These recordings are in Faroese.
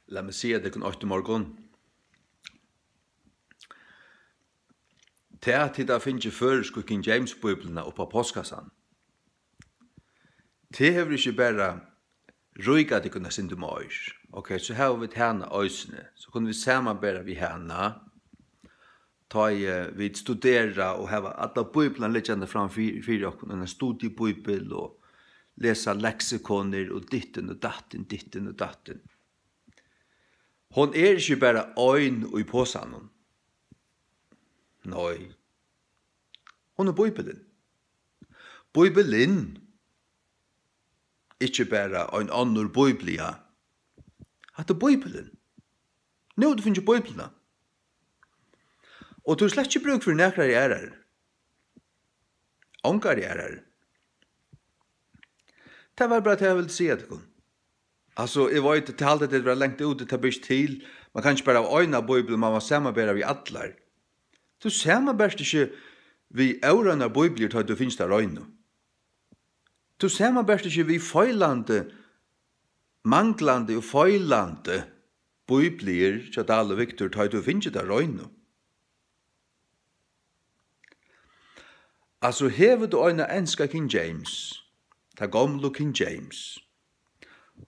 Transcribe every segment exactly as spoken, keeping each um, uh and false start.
Lat meg siga tykkum eitt í morgun. Tað, at tit hava fingið føroysku King James Bíbliuna upp á postkassan, tað hevur ikki bara ríkað tykkum eitt sindur meir. Ok, so hava vit hana eisini. So kunnu vit samanbera við hana. Tá ið, eh, vit studera og hava alla Bíbliuna liggjandi fram fyri, fyri okkum, eina studiebíbel og lesa leksikonir og dittin og dattin, dittin og dattin. Hon er ikki bara ein í posanum. Nei. Hon er Bíbelin. Bíbelin. Ikki bara ein onnur Bíblia. Hatta er Bíbelin. Nú hevur tú fingið Bíbliuna. Og tú hevur slett ikki brúk fyri nakrari aðrari. Ongari aðrari. Tað var bara tað, eg vildi siga tykkum. Altso, eg veit, tað halda tit vera langt úti, tað ber ikki til. Man kann ikki bara hava eina bíbel, man má samanbera við allar. Tú samanberst ikki við óreinar bíbliur, tá tú fingst tær reinu. Tú samanberst ikki við feilandi, manglandi og feilandi bíbliur hjá Dahl og Victor, tá ið tú hevur fingið tær reinu. Altso, hevur tú eina enska King James, ta gomlu King James,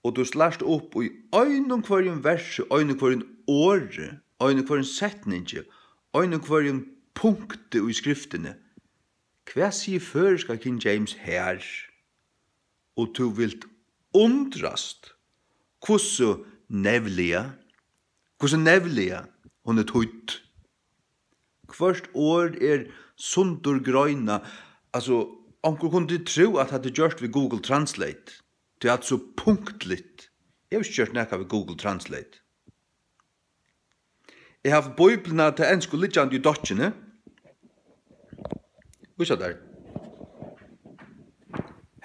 og tú slært upp í einum hvørjum versi, einum hvørjum orði, einum hvørjum setningi, einum hvørjum punkti í skriftini, hvat sigur føroyska King James her? Og tú vilt undrast, hvussu nevliga, hvussu nevliga hon er týdd. Hvørt orð er sundurgreinað. Altso, onkur kundi trúð, at hatta er gjørt við Google Translate. Tí at so punktligt. Eg havi ikki gjørt nakað við Google Translate. Eg havi Bíbliuna, ta ensku, liggjandi í dokkini. Vísa tær.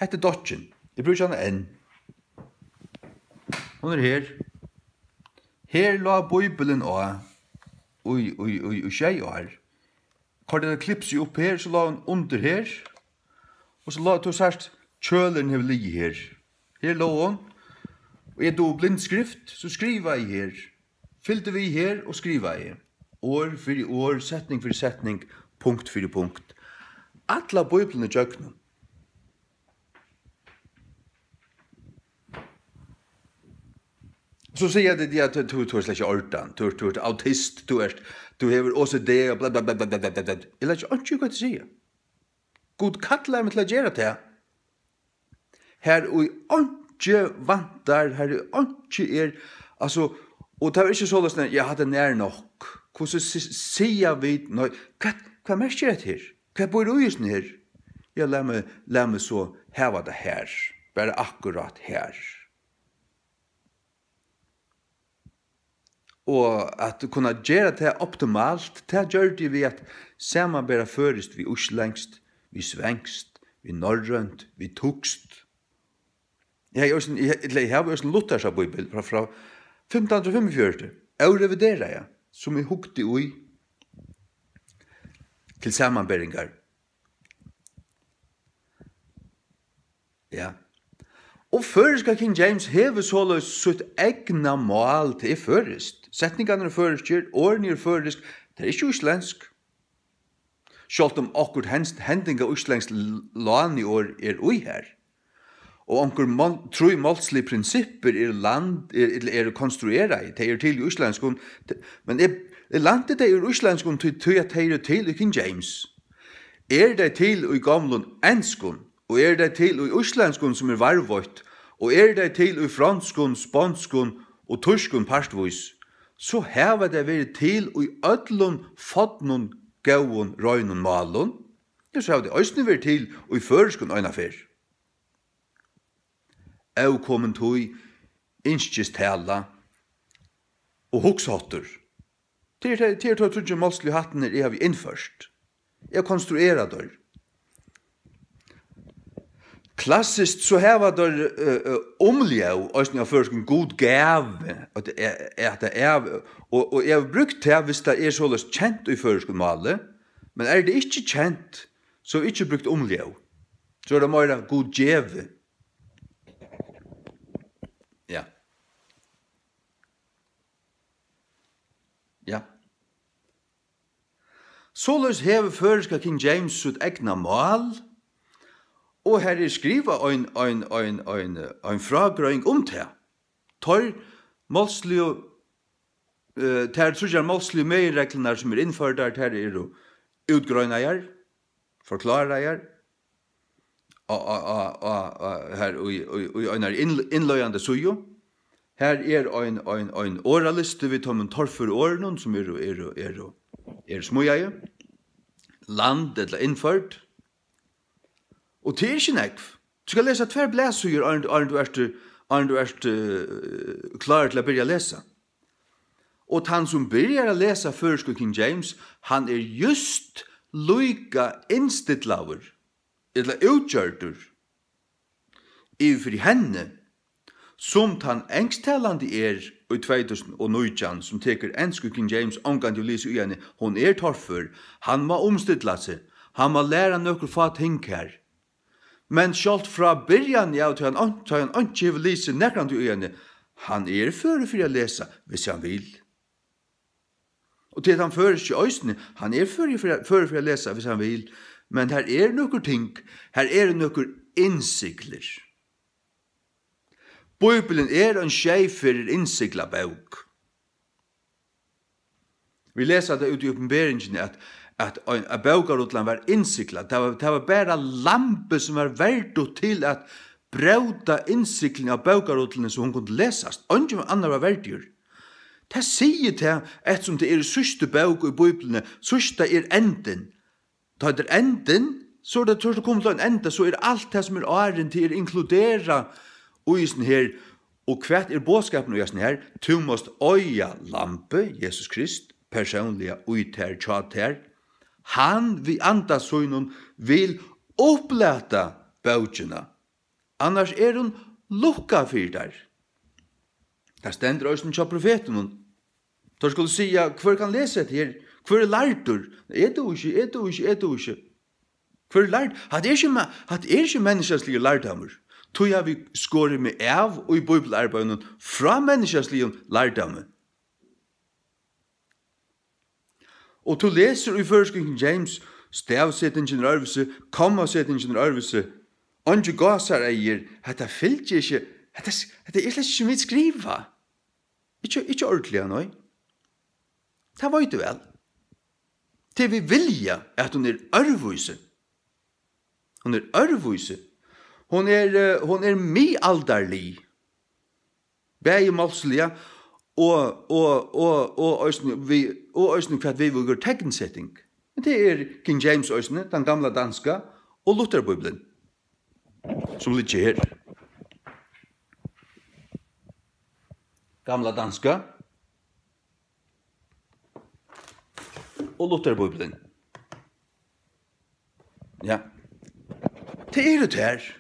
Hetta er dokkin. Eg brúki hana enn. Hon er her. Her lá Bíbilin á í, í, í, í sjey ár. Koyrdi eg klipsið upp her, so lá hon undir her. Og so lá, tú sært, kjølin hevur ligið her. Her lá hon. Og eg dugi blindskrift, so skrivaði eg her. Fylgdi við her og skrivaði. Orð fyri orð, setning fyri setning, punkt fyri punkt. Alla Bíbliuna ígjøgnum. So siga tit, ja, tú, tú, tú ert slett ikki ordan, tú, tú ert autist, tú ert, tú hevur O C D og bla, bla, bla. Eg leggi einki í, hvat tit siga. Gud kallar meg til at gera tað. Har í einki vantar, har í einki er, altso, og tað er ikki soleiðis, nei, ja, hatta er nær nokk. Hvussu si-, siga vit, nei, hvat, hvat merkir hetta her? Hvat býr í hesum her? Ja, lat meg, lat meg so hava tað her. Bara akkurát her. Og at kunna gera tað optimalt, tað gjørdi eg við at samanbera føroyskt við íslendskt, við svenskt, við norrønt, við týskt. Eg havi eisini, eg, ella eg havi eisini lutherska bíbel frá, frá fimtan hundrað og fimmogfjøruti, órevideraða, sum eg hugdi í til samanberingar. Ja. Og føroyska King James hevur soleiðis sítt egna mál, tað er føroyskt. Setningarnir eru føroyskir, orðini eru føroysk, tað er ikki íslendsk. Sjálvt um okkurt hens-, hendinga íslendskt l-, lániorð er í har. Og onkur mál-, trý málslig prinsippir eru land-, er, ella eru konstrueraði, tey eru til í íslendskum, t-, men eg, eg lænti tey úr íslendskum, tí, tí at tey eru til í King James. Eru tey til í gomlum enskum, og eru tey til í íslendskum, sum er varðveitt, og eru tey til í fronskum, sponskum og týskum partvís, so hava tey verið til í øllum fornum góðum, reinum málum. Ja, so hava tey eisini verið til í føroyskum einaferð. Ókomin tíð, ynskistala og hugsaháttur. Tað er, tað er teir tríggir málsligu hættirnir, eg havi innført. Eg konstruera teir. Klassiskt, so hava teir, eh, eh, umljóð, eisini á føroyskum, Gud gav, at, at, at, og, og eg havi brúkt tað, viss tað er soleiðis kent í føroyskum máli, men er tað ikki kent, so havi eg ikki brúkt umljóð. So er tað meira Gud gevi. Ja. Ja. Soleiðis hevur føroyska King James sítt egna mál, og har er skrivað ein, ein, ein, ein, ein frágreiðing um tað. Teir málsligu, eh, tær tríggjar málsligu meginreglurnar, sum eru innførdar, tær eru útgreinaðar, forkláraðar, á, á, á, á, á, har í, í, í einari inn-, innleiðandi síðu. Har er ein, ein, ein orðalisti við teimum torføru orðunum, sum eru, eru, eru, eru smíðaði, land ella innførd. Og tað er ikki nógv. Tú skal lesa tvær blaðsíður, áðrenn, áðrenn tú ert, áðrenn tú ert, eh, klárur til at byrja at lesa. Og tann, sum byrjar at lesa føroysku King James, hann er júst líka innstillaður, ella útgjørdur, yvir fyri henni, sum tann ensktalandi er í tvey túsund og nítjan, sum tekur ensku King James ongantíð og lýsir í henni, hon er torfør, hann má umstilla seg, hann má læra nøkur fá ting har. Men sjálvt frá byrjan av, tá hann ein-, tá hann einki hevur lisið nakrantíð í henni, hann er førur fyri at lesa, hvis hann vil. Og til tann føroyski eisini, hann er førur fyri, førur fyri at lesa, hvis hann vil, men har er nøkur ting, har eru nøkur innsiglir. Bíblian er ein sjey ferðir innsiglað bók. Vit lesa tað úti í Opinberingini, at, at ein, at bókarullan var innsiglað. Tað var, tað var bara lambið, sum var verdigt til at bróta innsiglið av bókarulluni, so hon kundi lesast. Eingin annar var verdigur. Tað sigur tað, eftirsum tað er í síðstu bók í Bíbliuni, síðsta er endin. Tá tað er endin, so er tað, so er tað komið til ein enda, so er alt tað, sum er áðrenn, tað er inkluderað í hesum her. Og hvat er boðskapurin í hesum her? Tú mást eiga Lambið, Jesus Krist, persónliga í tær, hjá tær. Hann við anda sínum vil upplata bókina. Annars er hon lukkað fyri tær. Tað stendur eisini hjá profetunum. Teir skulu siga: "Hvør kann lesa hetta her? Hvør er lærdur?" "Eg dugi ikki, eg dugi ikki, eg dugi ikki." Hvør er lærd? Hatta er ikki me-, hatta er ikki menniskjaligur lærdómur. Tí havi eg skorið meg av í bíbliarbeiðinum frá menniskjaligum lærdómi. Og tú lesur í føroyskum King James, stavsetingin er øðrvísi, kommasetingin er øðrvísi, eingin gásareygu, hetta fylgir ikki, hetta s-, hetta er slett ikki, sum vit skriva. Ikki, ikki ordiliga, nei. Tað veit tú væl. Tað er við vilja, at hon er øðrvísi. Hon er øðrvísi. Hon er, eh, hon er miðaldarlig. Bæði málsliga og, og, og, og eisini við, og eisini hvat viðvíkur teknseting. Men tað er King James eisini, tann gamla danska, og Lutherbíblian, sum liggur her. Gamla danska og Lutherbíblian. Ja. Tað eru tær.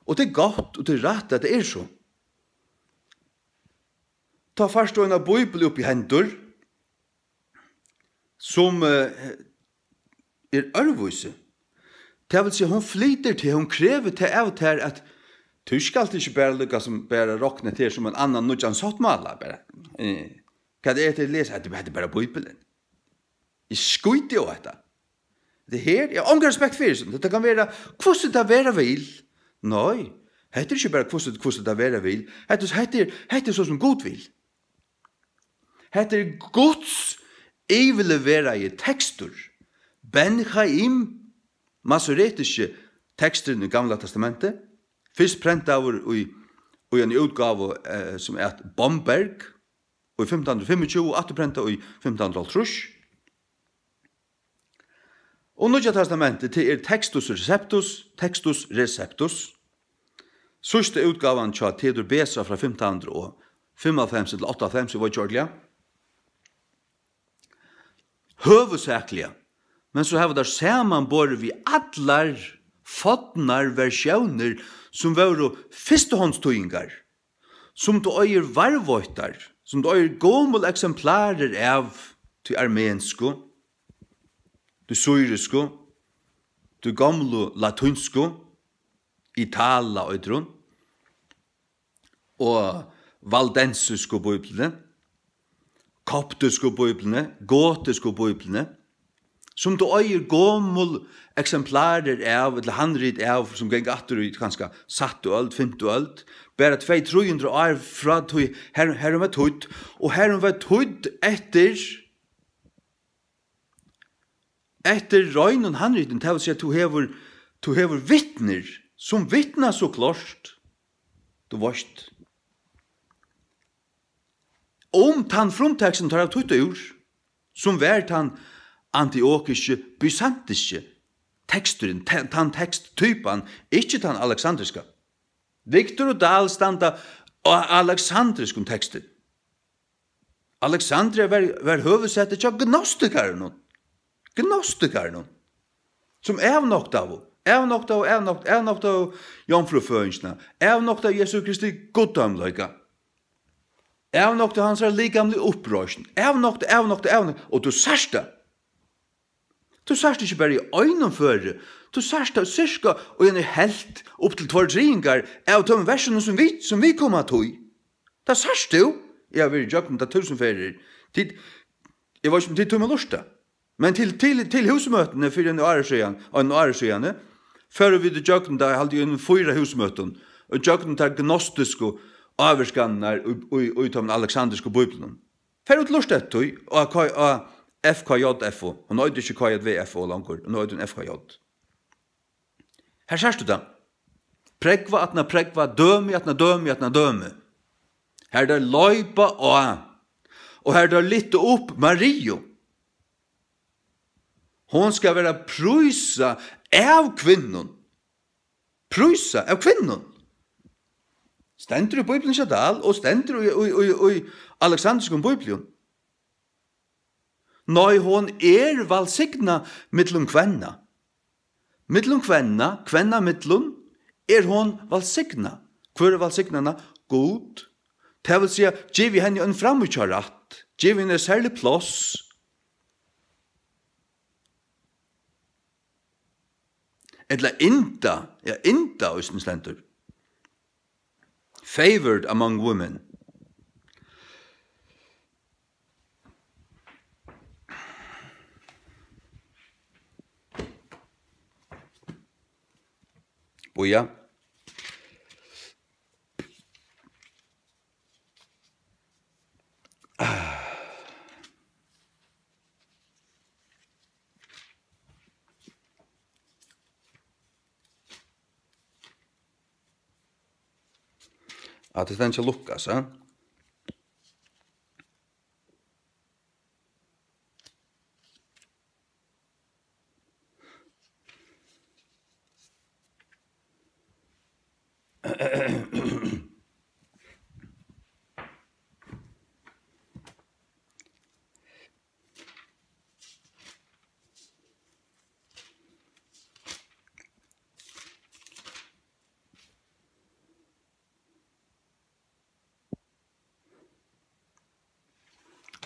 Og tað er gott, og tað er rætt, at tað er so. Tá fært tú eina bíbel upp í hendur, sum, eh, er øðrvísi. Tað vil siga, hon flytur teg, hon krevur tað av tær, at tú skalt ikki bara líka sum bara rokna teg sum ein annan nýggjan sáttmála, bara, eh, hvat er tað, eg lesi? Hetta, hetta er bara Bíblian. Eg skíti á hetta. Hetta her, eg havi onga respekt fyri hesum. Hetta kann vera, hvussu tað vera vil. Nei, hetta er ikki bara, hvussu, hvussu tað vera vil. Hetta, hetta er, hetta er so, sum Gud vil. Hetta er Guds yvirleveraði tekstur. Ben Chaim, masoretiski teksturin í Gamla Testamenti, fyrst prentaður í, í eini útgávu, eh, sum æt Bomberg, í fimtan hundrað og fimmogtjúgu, og aftur prentað í fimtan hundrað og hálvtrýss. Og Nýggja Testamentið, tað er Textus Receptus, Textus Receptus. Síðsta útgávan hjá Theodor Beza frá fimtan hundrað og fimmoghálvfems ella áttaoghálvfems, eg veit ikki ordiliga. Høvuðsakliga, men so hava teir samanborið við allar fornar versjónir, sum vóru fyrstuhandstýðingar, sum tú eigur varðveittar, sum tú eigur gomul eksemplarir av, tí armensku, tí syrisku, tí gomlu latínsku, Itala eitur hon, og valdensisku bíbliuni, koptisku bíbliuni, gotisku bíbliuni, sum tú eigur gomul eksemplarir av, ella handrit av, sum ganga aftur í kanska sættu øld, fimtu øld, bara tvey, trý hundrað ár frá tí, har, har hon var týdd, og har hon var týdd eftir, eftir reinum handritum, tað vil siga, tú hevur, tú hevur vitnir, sum vitna so klárt, tú veitst, um tann frumtekstin, teir hava týtt úr, sum var tann antiokiski, bysantiski teksturin, ta-, tann teksttypan, ikki tann aleksandriska. Victor og Dahl standa á aleksandriskum teksti. Alexandria var, var høvuðssæti hjá gnostikarunum. Gnostikarunum. Sum avnoktaðu, avnoktaðu, avnokt-, avnoktaðu jomfrúføðingina, avnoktaðu Jesu Kristi guddómleika, avnoktaðu hansara likamligu uppreisn, avnoktaðu, avnoktaðu, avnoktaðu, og tú sært tað. Tú sært ikki bara í einum føri, tú sært tað sirka í eini helvt upp til tveir triðingar av teimum versunum, sum vit, sum vit koma at tí. Tað sært tú. Eg havi verið ígjøgnum tað túsund ferðir. Tit, eg veit ikki, um tit tíma at lurta. Men til, til, til húsmøtini fyri einum ári síðan, einum ári síðani, fóru vit ígjøgnum tað, haldi eg, í einum fýra húsmøtum, ígjøgnum tær gnostisku ávirkanirnar í, í, í teimum aleksandrisku bíbliunum. Far út, lurta eftir tí á K-, á F K J F O. Hon eitur ikki K J V F O longur, hon eitur F K J. Her sært tú tað. Prógva aftan á prógva, dømi aftan á dømi aftan á dømi. Har teir loypa á, og har teir lyfta upp Mariu. Hon skal vera prísað av kvinnum. Prísað av kvinnum. Stendur í Bíbliuni hjá Dahl og stendur í, í, í, í aleksandriskum bíblium. Nei, hon er vælsignað millum kvenna. Millum kvenna, kvenna millum, er hon vælsignað. Hvør er vælsignað hana? Gud. Tað vil siga, givið henni ein framíhjárætt, givið henni eitt serligt pláss. Ella ynda, ja, ynda, eisini stendur. Favored among women. Bíða. At tað stendur hjá Lukas, eh?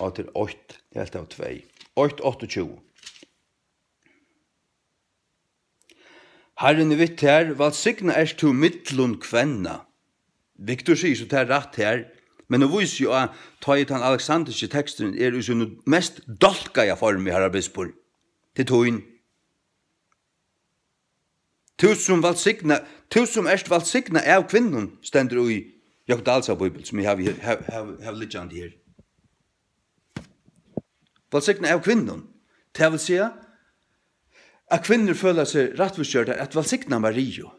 Og til eitt, eg helt av tvey. Eitt áttaogtjúgu. Harrin er við tær, vælsignað ert tú millum kvenna. Victor sigur so tað rætt her, men nú vísi eg á, tá ið tann aleksandriski teksturin er í sínum mest dálkaða formi, harra bispur. Til tín. Tú sum vælsigna-, tú sum ert vælsignað av kvinnum, stendur í Jakob Dahls bíbel, sum eg havi, havi, havi, havi liggjandi her. Vælsignað av kvinnum. Tað vil siga, at kvinnur føla seg rættvísgjørdar at vælsigna Mariu.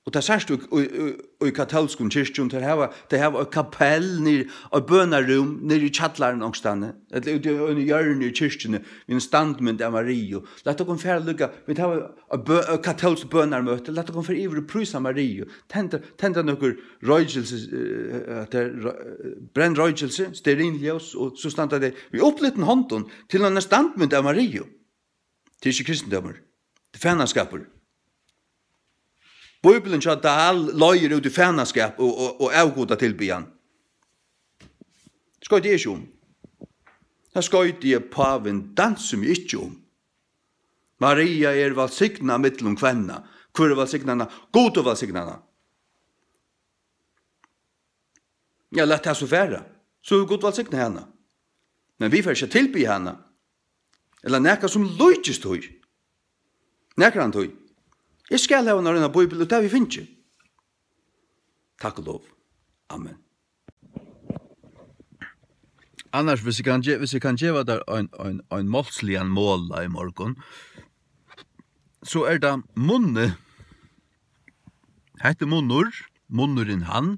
Og tað sært tú í, í, í, í katólskum kirkjum, tey hava, tey hava eitt kapell niðri, eitt bønarúm niðri í kjallaranum onkrastaðni, ella úti í einum hjørni í kirkjuni, við ein standmynd av Mariu. Lat okkum fara líka, vit hava eitt bø-, eitt katólskt bønarmøti, lat okkum fara yvir og prísa Mariu. Tendra, tendra nøkur roykilsi, eh, at tað er ro-, brenn roykilsi, stearinljós, og so standa tey við uppliftum hondum til eina standmynd av Mariu. Tað er ikki kristindómur. Tað er fanaskapur. Bíblian hjá Dahl leiðir út í fanaskap og, og, og avgudatilbiðjan. Skoyti eg ikki um. Tað skoyti eg pávin dans sum eg ikki um. Maria er vælsignað millum kvenna. Hvør er vælsignað hana? Gud er vælsignað hana. Ja, lat tað so fara. So hevur Gud vælsignað hana. Men vit fara ikki at tilbiðja hana, ella nakað sum líkist tí. Nakrantíð. Eg skal hava eina reina bíbel, og tað havi eg fingið. Takk og lov. Amen. Annars, hvis eg kann ge-, hvis eg kann geva tær ein, ein, ein málsligan mola í morgun, so er tað munni. Hetta er munnur, munnurin hann,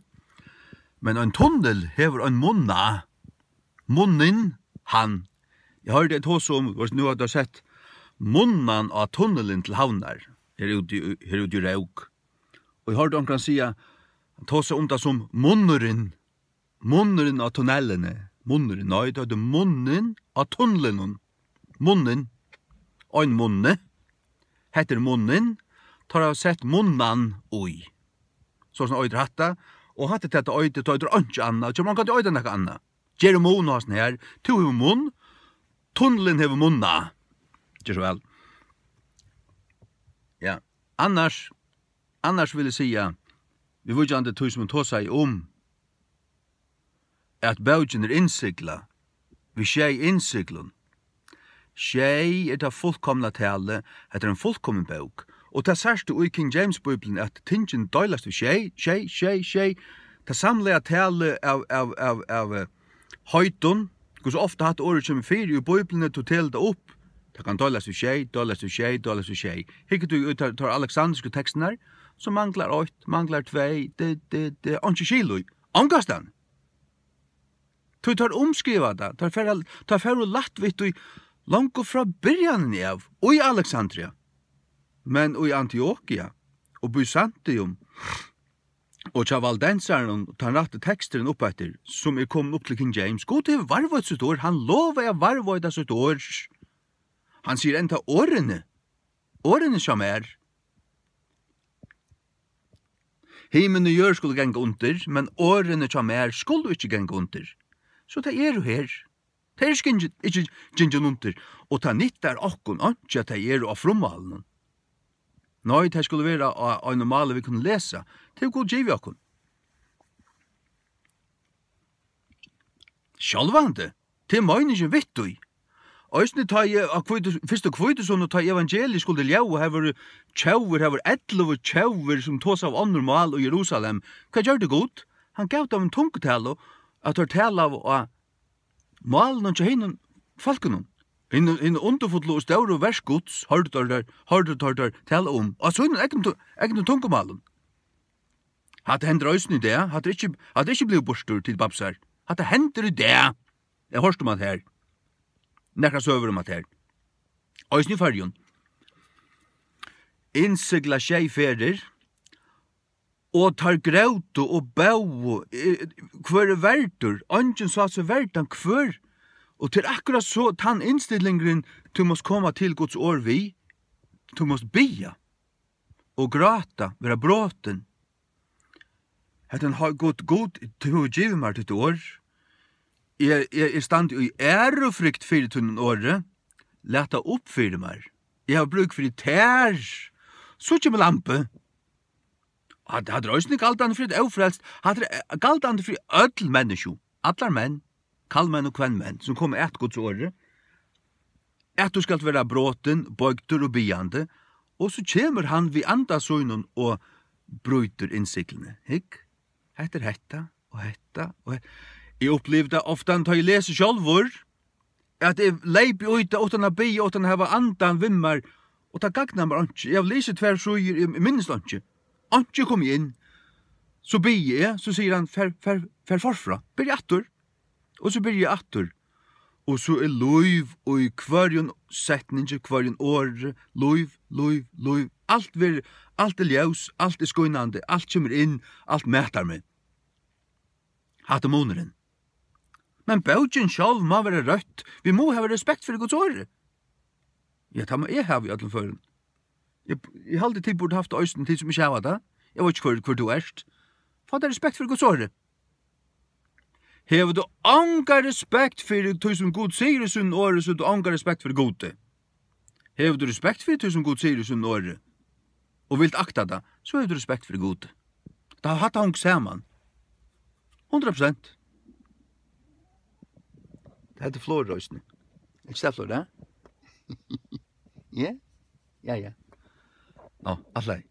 men ein tunnil hevur ein munna. Munnin hann. Eg hoyrdi ein tosa um, veitst, nú hava teir sett munnan á tunnilin til Havnar, her úti í, her úti í Rók. Og eg hoyrdi onkran siga, tosa um tað sum munnurin, munnurin á tunnelini. Munnurin, nei, tað er munnin á tunlinum. Munnin. Ein munni. Hetta er munnin. Teir hava sett munnan í. So sum eitur hatta. Og hatta er tað, tað eitur, tað eitur einki annað. Kemur ongantíð eita nakað annað. Ger mun á hasum her. Tú hevur munn. Tunnilin hevur munna. Ger so væl. Ja. Annars, annars vil eg siga, viðvíkjandi tí sum eg tosaði um, at bókin er innsiglað við sjey innsiglum. Sjey er tað fullkomna talið, hetta er ein fullkomin bók. Og tað sært tú í King James Bíbliuni, at tingini deilast við sjey, sjey, sjey, sjey. Tað samlaða talið av, av, av, av, eh, heitum, hvussu ofta hatta orðið kemur fyri í Bíbliuni, tú telur tað upp, tað kann deilast við sjey, deilast við sjey, deilast við sjey. Hyggur tú í teir, teir aleksandrisku tekstirnar, so manglar eitt, manglar tvey, det, det, det, einki skil í. Ongastaðni. Tí teir umskriva tað, teir fara, teir fara lætt við tí longu frá byrjanini av, í Alexandria, men í Antiokia og Byzantium og hjá valdensarunum, tann rætti teksturin uppeftir, sum er komin upp til King James. Gud hevur varðveitt sítt orð, hann lovaði at varðveita sítt orð. Hann sigur enntá orðini, orðini hjá mær. Himin og jørð skulu ganga undir, men orðini hjá mær skulu ikki ganga undir. So tey eru her. Tey eru ikki, ikki gingin undir, og tað nyttar okkum einki, at tey eru á frummálinum. Nei, tey skulu vera á einum máli, vit kunnu lesa. Tað hevur Gud givið okkum. Sjálvandi, tað er meiningin við tí. Eisini tá eg á hvítu, fyrstu hvítusunnu, tá evangeliið skuldi ljóða, har vóru tjóðir, har vóru ellivu tjóðir, sum tosaðu onnur mál í Jerusalem. Hvat gjørdi Gud? Hann gav teimum tungutalu, at teir talaðu á málinum hjá hinum fólkunum. Hin, hin undurfullu og stóru verk Guds, hoyrdu teir, hoyrdu teir, teir tala um, á sínum egnum tu-, egnum tungumálum. Hatta hendir eisini í dag. Hatta er ikki, hatta er ikki blivið burtur til babsar. Hatta hendir í dag. Eg hoyrdi um hatta her. Nakrar søgur um hatta her. Eisini í Føroyum. Innsigla sjey ferðir, og teir grótu og bóðu, eh, hvør er verdur? Eingin sá seg verdan, hvør? Og tað er akkurát so tann innstillingurin, tú mást koma til Guds orð við. Tú mást biðja og gráta, vera brotin. Hetta er ein há-, Gud, Gud, tú hevur givið mær títt orð. Eg, eg, eg standi í ærufrykt fyri tínum orði. Lat tað upp fyri mær. Eg havi brúk fyri tær. So kemur lambið. Hatta, hatta er eisini galdandi fyri eitt ófrelst. Hatta er, eh, galdandi fyri øll menniskju. Allar menn. Kallmenn og kvennmenn, sum koma at Guds orði, at tú skalt vera brotin, boygdur og biðjandi, og so kemur hann við anda sínum og brýtur innsiglini. Hygg, hetta er hetta, og hetta, og he-, eg upplivi tað ofta, tá eg lesi sjálvur, at eg leypi í tað uttan at biðja, uttan at hava andan við mær, og tað gagnar mær einki. Eg havi lisið tvær síður, eg, eg minnist einki. Einki er komið inn. So biði eg, so sigur hann, "Far, far, far forfrá. Byrja aftur." Og so byrji eg aftur. Og so er lív í hvørjum setningi, hvørjum orði, lív, lív, lív. Alt verður, alt er ljós, alt er skínandi, alt kemur inn, alt mætir meg. Hatta er munurin. Men bókin sjálv má vera røtt. Vit mugu hava respekt fyri Guds orði. Ja, tað má eg hava í øllum førum. Eg, eg haldi, tit burdu havt tað eisini, tit sum ikki hava tað. Eg veit ikki, hvør, hvør tú ert. Fá tað respekt fyri Guds orði. Hevur tú onga respekt fyri tí, sum Gud sigur í sínum orði, so hevur tú onga respekt fyri Gudi. Hevur tú respekt fyri tí, sum Gud sigur í sínum orði, og vilt akta tað, so hevur tú respekt fyri Gudi. Tað, hatta hongur saman. Hundrað prosent. Tað er Flora eisini. Ikki tað, Flora? Ja? Ja, ja. Nå, alt í lagi.